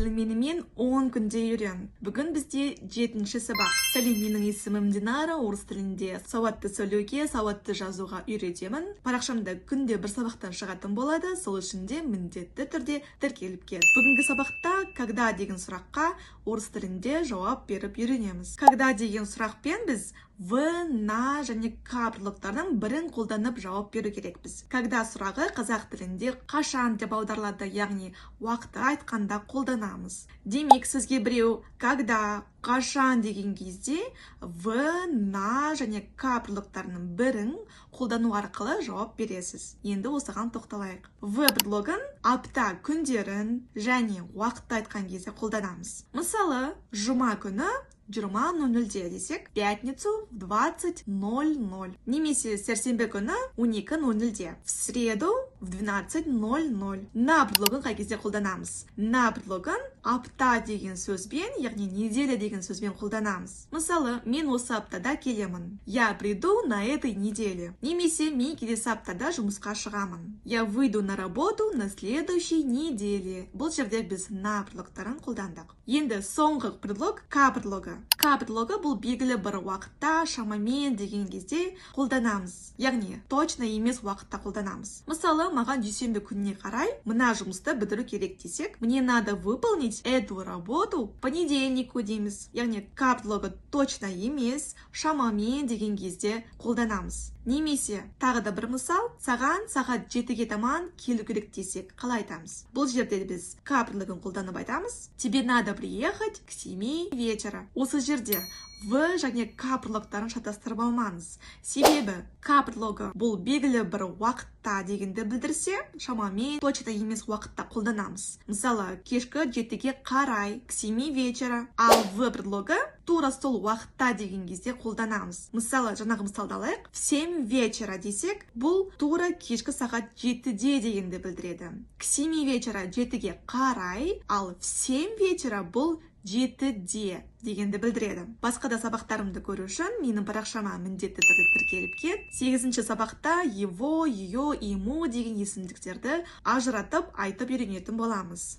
Тілін менімен 10 күнде үйрен. Бүгін бізде жетінші сабақ. Сәлем, менің есімім Динара. Орыс тілінде сауатты сөйлеуге, сауатты жазуға үйретемін. Парақшамда күнде бір сабақтан шығатын болады, сол үшін де міндетті түрде тіркеліп кет. Бүгінгі сабақта «когда» деген сұраққа орыс тілінде жауап беріп үйренеміз. «Когда» деген сұрақпен біз в, на және к предлогтарының бірін қолданып жауап беру керекпіз. «Когда» сұрағы қазақ тілінде «қашан» деп аударылады, яғни уақытты айтқанда қолданамыз. Демек, сізге біреу «когда», «қашан» деген кезде в, на және к предлогтарының бірін қолдану арқылы жауап бересіз. Енді осыған тоқталайық. В предлогын апта күндерін және уақытты айтқан кезде қолданамыз. Мысалы, жұма күні 20:00-де десек, пятницу в 20:00. Немесе сәрсенбі күні 12:00-де. В среду в 12:00. На предлогын қай кезде қолданамыз? На предлогын апта деген сөзбен, яғни неделя деген сөзбен қолданамыз. Мысалы, мен осы аптада келемін. Я приду на этой неделе. Немесе мен келесі аптада жұмысқа шығамын. Я выйду на работу на следующей неделе. Бұл жерде біз на предлогтарын қолдандық. Енді соңғы предлог — к предлогы. К предлогы бұл белгілі бір уақытта, шамамен деген кезде қолданамыз. Яғни точно емес уақытта қолданамыз. Мысалы, маған дүйсенбі күніне қарай мына жұмысты бітіру керек десек, мне надо выполнить эту работу к понедельнику дейміз. Яғни к предлогы точно емес, шамамен деген кезде қолданамыз. Немесе тағы да бір мысал: саған сағат 7-ге таман келу керек десек, қалай айтамыз? Бұл жерде біз к предлогын қолданып айтамыз: тебе надо приехать к 7 вечера. Осы жерде в және к предлогтарын шатастырып алмаңыз, себебі к предлогы бұл белгілі бір уақытта дегенді білдірсе, шамамен, точно емес уақытта қолданамыз. Мысалы, кешкі 7-ге қарай, к 7 вечера. Ал в предлогы тура сол уақытта деген кезде қолданамыз. Мысалы, жаңағы мысалды алайық: в 7 вечера десек, бұл тура кешкі сағат 7-де дегенді білдіреді. К 7 вечера — 7-ге қарай, ал в 7 вечера — бұл 7-де дегенді білдіреді. Басқа да сабақтарымды көру үшін менің парақшама міндетті түрде тіркеліп кет. Сегізінші сабақта его, ее, ему деген есімдіктерді ажыратып айтып үйренетін боламыз.